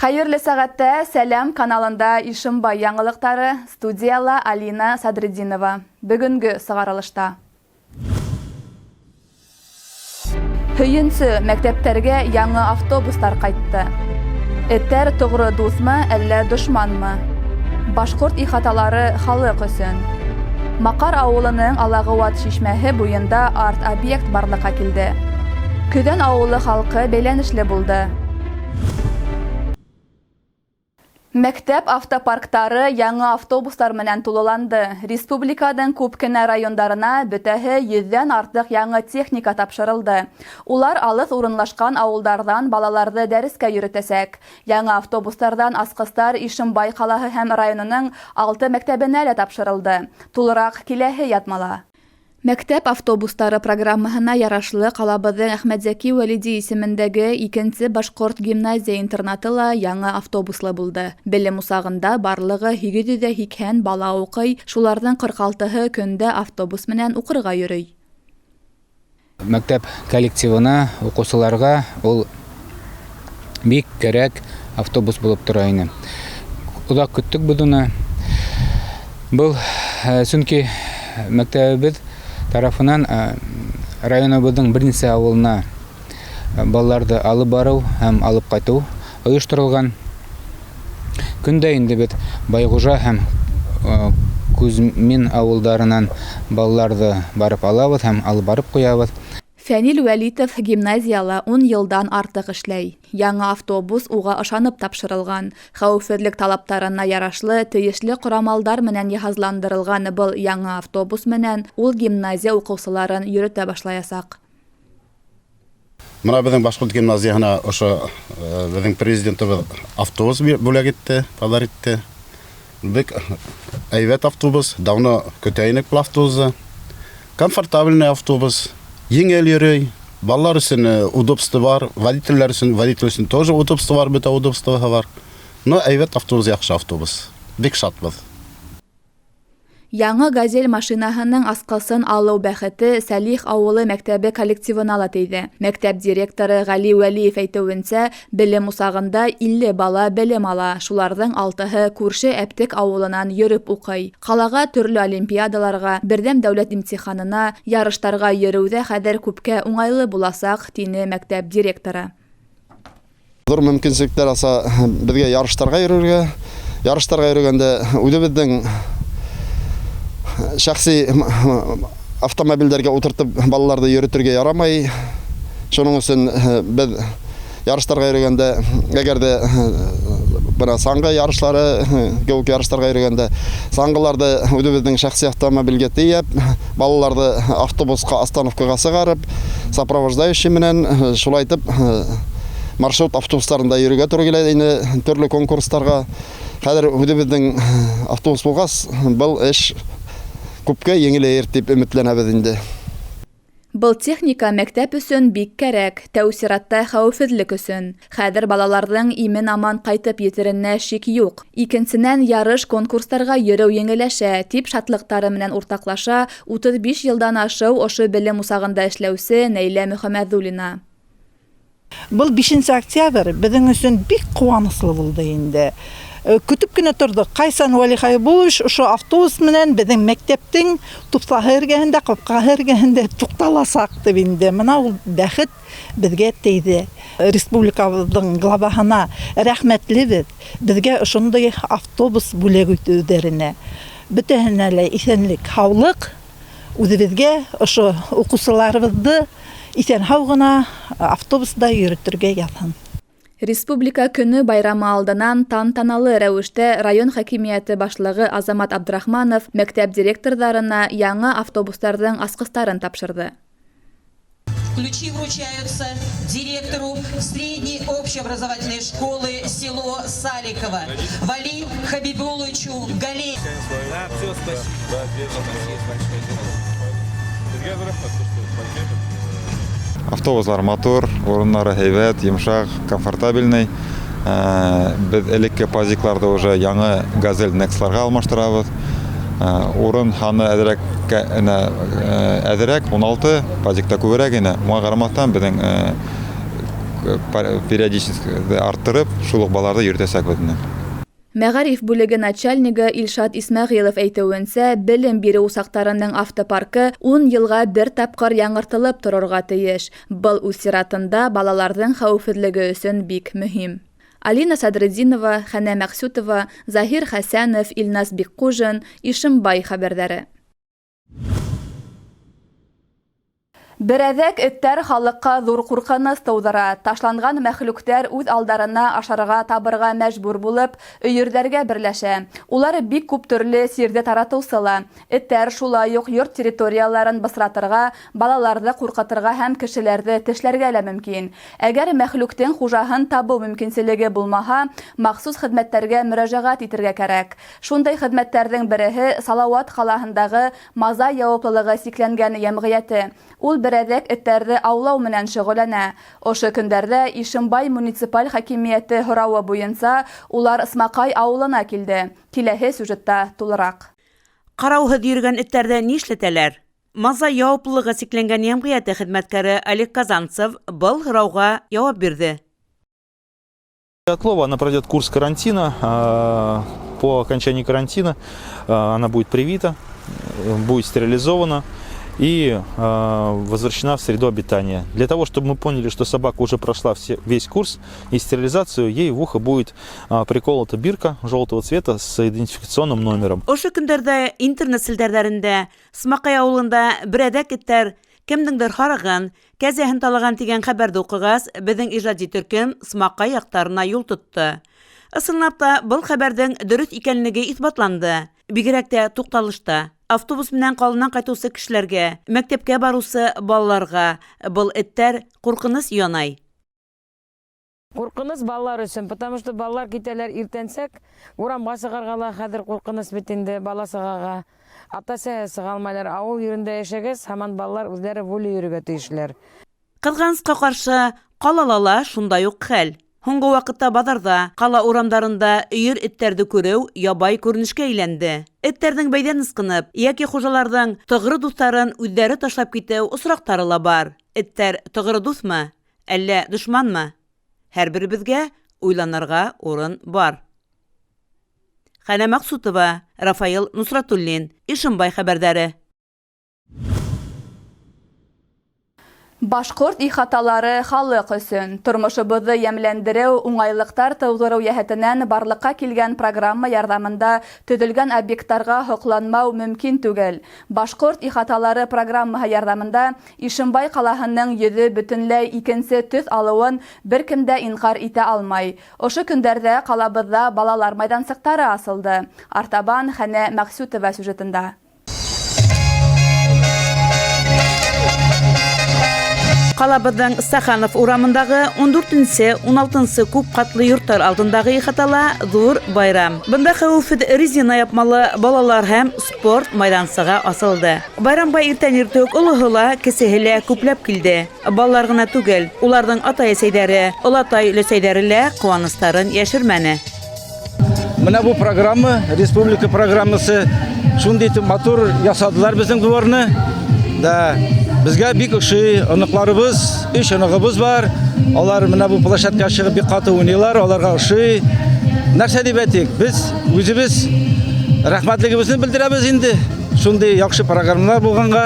Хәйерле сәғәттә! Сәләм каналында Ишембай яңылыҡтары, студияла Алина Садретдинова. Бөгөнгө сығарылышта. Һөйөнсө, мәктәптәргә яңы автобустар ҡайтты. Эттәр тоғро дуҫмы, әллә дошманмы? Башҡорт ихаталары халыҡ өсөн. Маҡар ауылының Алағыуат шишмәһе буйында арт-объект барлыҡҡа килде. Көҙән ауылы халҡы бәйләнешле булды. Мәктәп автопарктары яңы автобустар менән тулыланды. Республиканың күп кенә райондарына бөтәһе 100-дән артыҡ яңы техника тапшырылды. Улар алыҫ урынлашҡан ауылдарҙан балаларҙы дәрескә йөрөтәсәк. Яңы автобустарҙан асҡыстар Ишембай ҡалаһы һәм районының 6 мәктәбенә лә тапшырылды. Тулыраҡ киләһе яҙмала. Мәктәп автобустары программаһына ярашлы ҡалабыҙҙың Әхмәтзәки Вәлиди исемендәге 2-нсе башҡорт гимназия интернаты ла яңы автобуслы булды. Белем усағында барлығы 880 бала уҡый, шуларҙың 46-һы көндә автобус менән уҡырға йөрөй. Мәктәп коллективына, уҡыусыларға ул бик кәрәк автобус булып тора ине. Оҙаҡ көттөк беҙ уны. Был сөнки мәктәбебеҙ тарафынан районыбыҙҙың бер нисә ауылына балаларҙы алып барыу һәм алып ҡайтыу ойошторолған. Көндә инде беҙ Байғужа һәм Кузьмин ауылдарынан балаларҙы барып алабыҙ һәм алып барып ҡуябыҙ. Фәнил Вәлитов гимназияла 10 йылдан артыҡ эшләй. Яңы автобус уға ышанып тапшырылған. Хәүефһеҙлек талаптарына ярашлы тейешле ҡорамалдар менән йыһазландырылған был яңы автобус менән ул гимназия уҡыусыларын йөрөтә башлаясаҡ. Мына беҙҙең башҡорт гимназияһына ошо беҙҙең президентыбыҙ автобус бүләк итте, подарок итте. Бик әйбәт автобус, давно көтә инек был автобусты. Комфортабельный автобус. Еңел йөрөй, балалар өсөн удобство бар, водительләр өсөн, водитель өсөн тоже удобство бар, бөтә удобство бар. Но әйбәт автобус, яҡшы автобус. Бик шатбыҙ. Яңы «Газель» машинаһының асҡысын алыу бәхете Сәлих ауылы мәктәбе коллективына ла тейҙе. Мәктәп директоры Ғәли Вәлиев әйтеүенсә, белем усағында 50 бала белем ала. Шуларҙың 6-һы күрше Әптек ауылынан йөрөп уҡый. Ҡалаға төрлө олимпиадаларға, берҙәм дәүләт имтиханына, ярыштарға йөрөүҙә хәҙер күпкә уңайлы буласаҡ, тине мәктәп директоры. Ҙур мөмкинселектәр аса беҙгә ярыштарға йөрөргә. Ярыштарға йөрөгәндә үҙебеҙҙең шәхси автомобилдәргә ултыртып балаларҙы йөрөтөргә ярамай. Шуның өсөн беҙ ярыштарға йөрөгәндә, әгәр ҙә бына саңғы ярышлары кеүек ярыштарға йөрөгәндә, саңғыларҙы үҙебеҙҙең шәхси автомобилгә тейәп, балаларҙы автобусҡа, остановкаға сығарып, сопровождающий менән шулай итеп маршрут автобустарында йөрөргә тура килә ине төрлө конкурстарға. Хәҙер үҙебеҙҙең автобус булғас, был эш күпкә еңеләйер тип өмөтләнәбеҙ инде. Был техника мәктәп өсөн бик кәрәк, тәү сиратта хәүефһеҙлек өсөн. Хәҙер балаларҙың имен-аман ҡайтып етеренә шик юҡ. Икенсенән, ярыш конкурстарға йөрөү еңелләшә, тип шатлыҡтары менән уртаҡлаша 35 йылдан ашыу ошо белем усағында эшләүсе Нәйлә Мөхәмәҙуллина. Был 5 октябрь беҙҙең өсөн бик ҡыуаныслы булды инде. Көтөп кенә торҙоҡ. Ҡайсан Вәли Хәйбуллович ошо автобус менән беҙҙең мәктәптең тупсаһы эргәһендә, ҡапҡаһы эргәһендә туҡталасаҡ тип инде. Мына ул бәхет беҙгә тейҙе. Республикабыҙҙың главаһына рәхмәтлебеҙ. Беҙгә ошондай автобус бүләк итеүҙәренә. Бөтәһенә лә иҫәнлек, һаулыҡ. Үҙебеҙгә ошо уҡыусыларыбыҙҙы иҫән-һау ғына автобуста йөрөтөргә яҙһын. Республика көнө байрамы алдынан тантаналы рәүештә район хакимиәте башлығы Азамат Абдрахманов мәктәп директорҙарына яңы автобустарҙың асҡыстарын тапшырҙы. Ключи вручаются директору средней общеобразовательной школы село Саликово Вали Хабибулловичу Галееву. Да, все, спасибо. Автобуслар матур, урыннары һәйбәт, йомшаҡ, комфортабельный. Беҙ элекке пазикларҙы уже яңы «Газель Нексларға алмаштырабыҙ. Урын һаны әҙерәк 16, пазикта күберәк ине. Уға ҡарамаҫтан беҙҙең Периодичность арттырып, шул уҡ балаларҙы йөрөтәсәкбеҙ инде. Мәғариф бүлеге начальнигы Илшат Исмәғилов әйтеүенсә, белем биреүусаҡтарының автопаркы ун йылға бер тапҡыр яңыртылып торорға тейеш. Был үҙ сиратында балаларҙың хәүефһеҙлеге өсөн бик мөһим. Алина Садретдинова, Хәнә Мәҡсүтова, Заһир Хәсәнов, Илназ Бикҡужин, Ишембай хәбәрҙәре. Берәҙәк эттәр халыҡҡа ҙур ҡурҡыныс тыуҙыра. Ташланған мәхлүктәр үҙ алдарына ашарға табырға мәжбүр булып, өйөрҙәргә берләшә. Улар бик күп төрлө сирҙе таратыусы ла. Эттәр шулай уҡ йорт территорияларын бысратырға, балаларҙы ҡурҡытырға һәм кешеләрҙе тешләргә лә мөмкин. Әгәр мәхлүктең хужаһын табыу мөмкинселеге булмаһа, махсус хеҙмәттәргә мөрәжәғәт итергә кәрәк. Шундай хеҙмәттәрҙең береһе Салауат ҡалаһындағы Маза яуаплылығы сикләнгән йәмғиәте. Ул берәҙәк эттәрҙе аулау менән шөғөлләнә. Ошо көндәрҙә Ишембай муниципаль хакимиәте һорауы буйынса улар Смаҡай ауылына килде. Киләһе сюжетта тулыраҡ. Ҡарауһыҙ йөрөгән эттәрҙе нишләтәләр? Маза яуаплылығы сикләнгән йәмғиәте хеҙмәткәре Олег Казанцев был һорауға яуап бирҙе. Отлова, она пройдет курс карантина. По окончании карантина она будет привита, будет стерилизована и возвращена в среду обитания. Для того, чтобы мы поняли, что собака уже прошла весь курс и стерилизацию, ей в ухо будет приколота бирка желтого цвета с идентификационным номером. Ошо көндәрҙә интернет селтәрҙәрендә Смаҡай ауылында берәҙәк эттәр кемдеңдер һарығын, кәзәһен талаған тигән хәбәрҙе уҡығас, беҙҙең ижади төркөм Смаҡай яҡтарына юл тотто. Ысынлап та, был хәбәрҙең дөрөҫ икәнлеге иҫбатланды. Бигерәк тә туҡталышта автобус менән ҡаланан ҡайтыусы кешеләргә, мәктәпкә барыусы балаларға был эттәр ҡурҡыныс янай. Ҡурҡыныс балалар өсөн, потому что балалар китәләр иртәнсәк, урамға сығырға ла хәҙер ҡурҡыныс бит инде бала сағаға. Ата-әсәһе сыға алмайлар. Ауыл ерендә йәшәгәс, һаман балалар үҙҙәре волю йөрөргә тейешләр. Ҡыҙғанысҡа ҡаршы, ҡалала ла шундай уҡ хәл. Һуңғы ваҡытта баҙарҙа, ҡала урамдарында өйөр эттәрҙе күреү ябай күренешкә әйләнде. Эттәрҙең бәйҙән ысҡынып, йәки хужаларҙың тоғро дуҫтарын үҙҙәре ташлап китеү осраҡтары ла бар. Эттәр тоғро дуҫмы, әллә дошманмы? Һәр беребеҙгә уйланырға урын бар. Хәнә Маҡсутова, Рафаил Нусратуллин, Ишембай хәбәрҙәре. Башҡорт ихаталары халыҡ өсөн тормошобоҙҙо йәмләндереү, уңайлыҡтар тыуҙырыу йәһәтенән барлыҡҡа килгән программа ярҙамында төҙөлгән объекттарға һоҡланмау мөмкин түгел. Башҡорт ихаталары программаһы ярҙамында Ишембай ҡалаһының йөҙө бөтөнләй икенсе төҫ алыуын бер кем дә инҡар итә алмай. Ошо көндәрҙә ҡалабыҙҙа балалар майҙансыҡтары асылды. Артабан Хәнә Мәҡсүтова сюжетында. Ҡалабыҙҙың Стаханов урамындағы 14-нсе, 16-нсы күп ҡатлы йорттар алдындағы ихатала ҙур байрам. Бында хәүефһеҙ резина япмалы балалар һәм спорт майҙансығы асылды. Байрамға иртән иртүк олоһо ла, кесеһе лә күпләп килде. Балалар ғына түгел, уларҙың атай-әсәйҙәре, олатай-өләсәйҙәре лә ҡыуаныстарын йәшермәне. Мына бу программа, республика программасы шундай итеп матур ясадылар беҙҙең дворны. Да, безгә бик ошый, оныҡларыбыҙ, өс оноғобоҙ бар. Алар мына бу площадкага чыгып бик каты уйныйлар, аларга ошый. Нәрсә дип әйтик, без үзебез рәхмәтлегебезне белдерәбез инде. Шундый яхшы программалар булганга,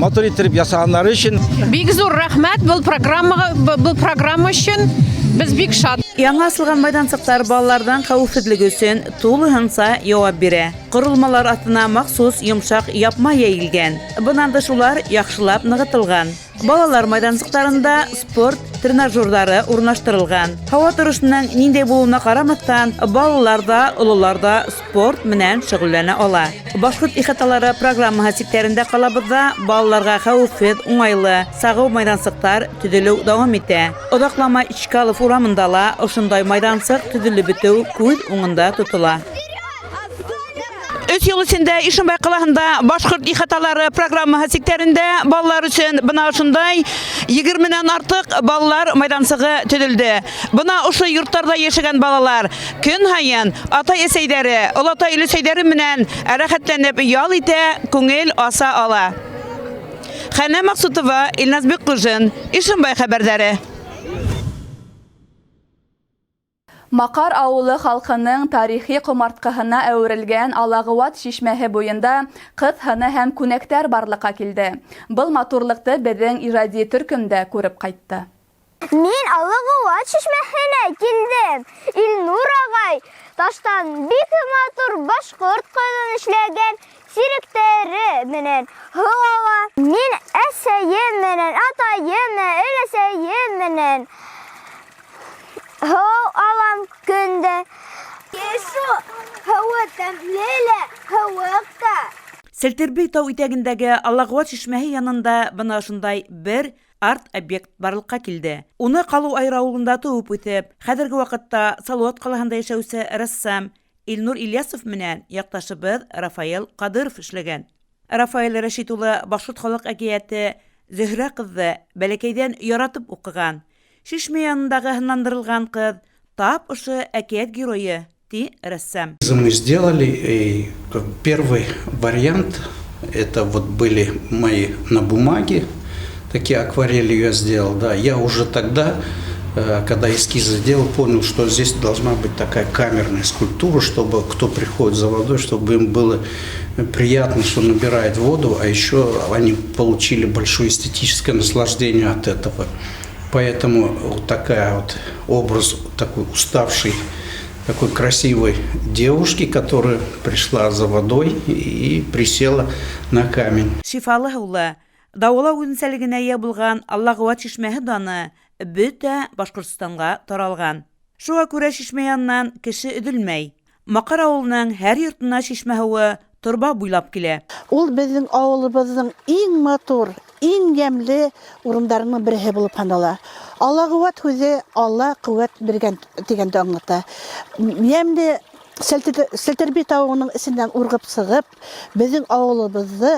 матур иттереп ясаганнары өчен. Бик зур рәхмәт был программага, был программа өчен. Без бик шат. Яңы асылған майҙансыҡтар балаларҙың хәүефһеҙлеге өсөн тулыһынса яуап бирә. Ҡоролмалар аҫтына махсус йомшаҡ япма йәйелгән. Бынан тыш улар яҡшылап нығытылған. Балалар майҙансыҡтарында спорт тренажерҙары урынлаштырылған. Һауа торошоноң ниндәй булыуына ҡарамаҫтан, балалар ҙа, ололар ҙа спорт менән шөғөлләнә ала. Башҡорт ихаталары программаһы сиктәрендә ҡалабыҙҙа балаларға хәүефһеҙ, уңайлы, сағыу майҙансыҡтар төҙөлөү дауам итә. Оҙаҡламай Чкалов урамында ла ошондай майҙансыҡ төҙөлөп бөтөү күҙ уңында тотола. Өс йыл эсендә Ишембай ҡалаһында башҡорт ихаталары программаһы сиктәрендә балалар өсөн бына ошондай 20-нән артыҡ балалар майҙансығы төҙөлдө. Бына ошо йорттарҙа йәшәгән балалар көн һайын атай-әсәйҙәре, олатай-өләсәйҙәре менән рәхәтләнеп ял итә, күңел аса ала. Хәнә Маҡсутова, Илназ Бикҡужин, Ишембай хәбәрҙәре. Маҡар ауылы халҡының тарихи ҡомартҡыһына әүерелгән Алағыуат шишмәһе буйында ҡыҙ һыны һәм күнәктәр барлыҡҡа килде. Был матурлыҡты беҙҙең ижади төркөм дә күреп ҡайтты. Мин Алағыуат шишмәһенә килдем. Илнур ағай таштан бик матур башҡорт ҡыҙын эшләгән сиректәре менән һыу ала. Мин әсәйем менән, атайым менән, өләсәйем менән һыу алам көн дә. Һыуы тәмле лә, һыуыҡ та. Селтербей тау итәгендәге Алағыуат шишмәһе янында бына ошондай бер арт-объект барлыҡҡа килде. Уны Ҡалыу-Айыр ауылында тыуып үҫеп, хәҙерге ваҡытта Салауат ҡалаһында йәшәүсе рәссам Илнур Ильясов менән яҡташыбыҙ Рафаэл Ҡадыров эшләгән. Рафаэль Рәшит улы башҡорт халыҡ әкиәте Зөһрә ҡыҙҙы бәләкәйҙән яратып уҡыған. Шишмә янындағы һынландырылған ҡыҙ тап ошо әкиәт геройы, ти рәссам. Мы сделали и первый вариант, это вот были мои на бумаге, такие акварели я сделал, да. Я уже тогда, когда эскизы делал, понял, что здесь должна быть такая камерная скульптура, чтобы кто приходит за водой, чтобы им было приятно, что набирает воду, а еще они получили большое эстетическое наслаждение от этого. Поэтому вот такая вот образ такой уставшей, такой красивой девушки, которая пришла за водой и присела на камень. Шифалы һыулы, дауалау үҙенсәлегенә эйә булған Аллағыуат шишмәһе даны бөтә Башҡортостанға таралған. Шуға күрә шишмә янынан кеше өҙөлмәй. Маҡар ауылының һәр йортона шишмә һыуы торба буйлап килә. Ул беҙҙең ауылыбыҙҙың иң матур, иң йәмле урындарының береһе булып һанала. Аллағыуат һүҙе Алла ҡеүәт биргән тигәнде аңлата. Йәмле Селтерби тауының эсенән урғып сығып, беҙҙең ауылыбыҙҙы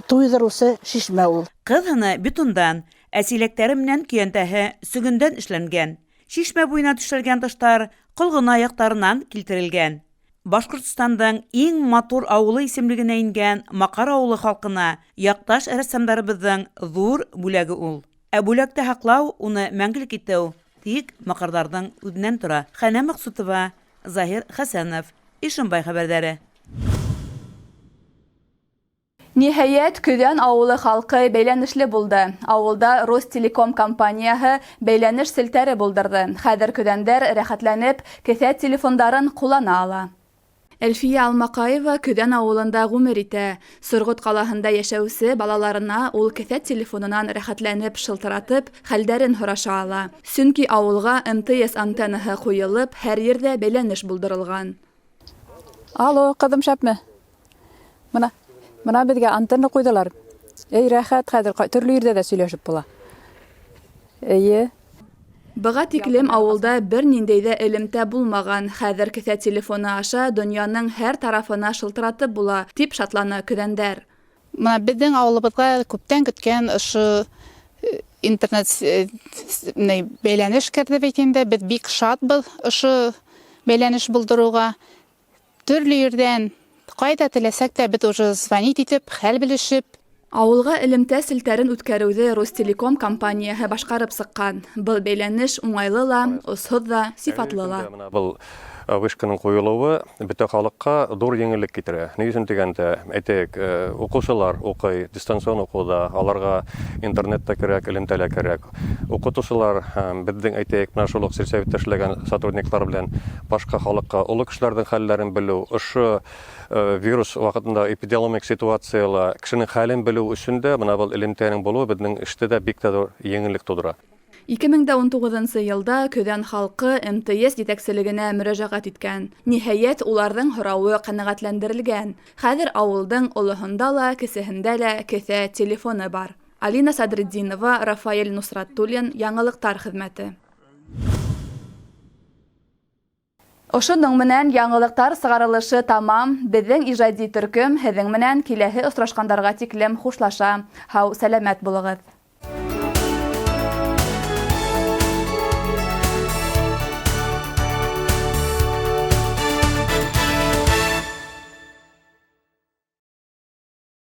туйҙырыусы шишмә ул. Ҡыҙ һыны бетондан, ә силәктәре менән көйәнтәһе сөгөндән эшләнгән. Шишмә буйына түшәлгән таштар ҡолғона яҡтарынан килтерелгән. Башҡортостандың иң матур ауылы исемлегенә ингән Маҡар ауылы халҡына яҡташ рәссамдарыбыҙҙың ҙур бүләге ул. Ә бүләкте һаҡлау, уны мәңгелек итеү тик маҡарҙарҙың үҙенән тора. Хәнә Маҡсутова, Заһир Хәсәнов, Ишембай хәбәрҙәре. Ниһайәт, Көҙән ауылы халҡы бәйләнешле булды. Ауылда Ростелеком компанияһы бәйләнеш селтәре булдырҙы. Хәҙер көҙәндәр рәхәтләнеп кеҫә телефондарын ҡуллана ала. Әлфиә Алмаҡаева Көҙән ауылында ғүмер итә. Сорғот ҡалаһында йәшәүсе балаларына ул кеҫә телефонынан рәхәтләнеп шылтыратып, хәлдәрен һораша ала. Сөнки ауылға МТС антеннаһы ҡуйылып, һәр ерҙә бәйләнеш булдырылған. Алло, ҡыҙым, шәпме? Бына беҙгә антенна ҡуйҙылар. Эй, рәхәт, хәҙер төрлө ерҙә лә һөйләшеп була. Эйе. Быға тиклем ауылда бер ниндәй ҙә элемтә булмаған. Хәҙер кеҫә телефоны аша донъяның һәр тарафына шылтыратып була, тип шатлана көҙәндәр. Бына беҙҙең ауылыбыҙға күптән көткән ошо интернет бәйләнеш керҙе бит инде. Беҙ бик шатбыҙ ошо бәйләнеш булдырыуға. Төрлө ерҙән ҡайҙа теләсәк тә беҙ уже звонить итеп, хәл белешеп. Ауылға элемтә селтәрен үткәреүҙе Ростелеком компанияһы башҡарып сыҡҡан. Был бәйләнеш уңайлы ла, осһоҙ ҙа, сифатлы ла. Бына был вышканың ҡуйылыуы бөтә халыҡҡа ҙур еңеллек китерә. Ни өсөн тигәндә, әйтәйек, уҡыусылар уҡый, дистанцион уҡыуҙа, аларға интернет та кәрәк, элемтә лә кәрәк. Уҡытыусылар, беҙҙең, әйтәйек, менә шул уҡ сельсоветта эшләгән сотрудниктар белән башҡа халыҡҡа оло кешеләрҙең хәлләрен белеү, ошо вирус ваҡытында эпидемиологик ситуацияла кешенең хәлен белеү өсөн дә бына был элемтәнең булыуы беҙҙең эштә дә бик тә ҙур еңеллек тыуҙыра. Ике мең дә ун туғыҙынсы йылда Көҙән халҡы МТС етәкселегенә мөрәжәғәт иткән. Ниһайәт, уларҙың һорауы ҡәнәғәтләндерелгән. Хәҙер ауылдың олоһонда ла, кесеһендә лә кеҫә телефоны бар. Алина Садретдинова, Рафаэль Нусратуллин, Яңылыҡтар хеҙмәте. Ошоноң менән яңылыҡтар сығарылышы тамам. Беҙҙең ижади төркөм һеҙҙең менән киләһе осрашҡандарға тиклем хушлаша. Һау, сәләмәт булығыҙ.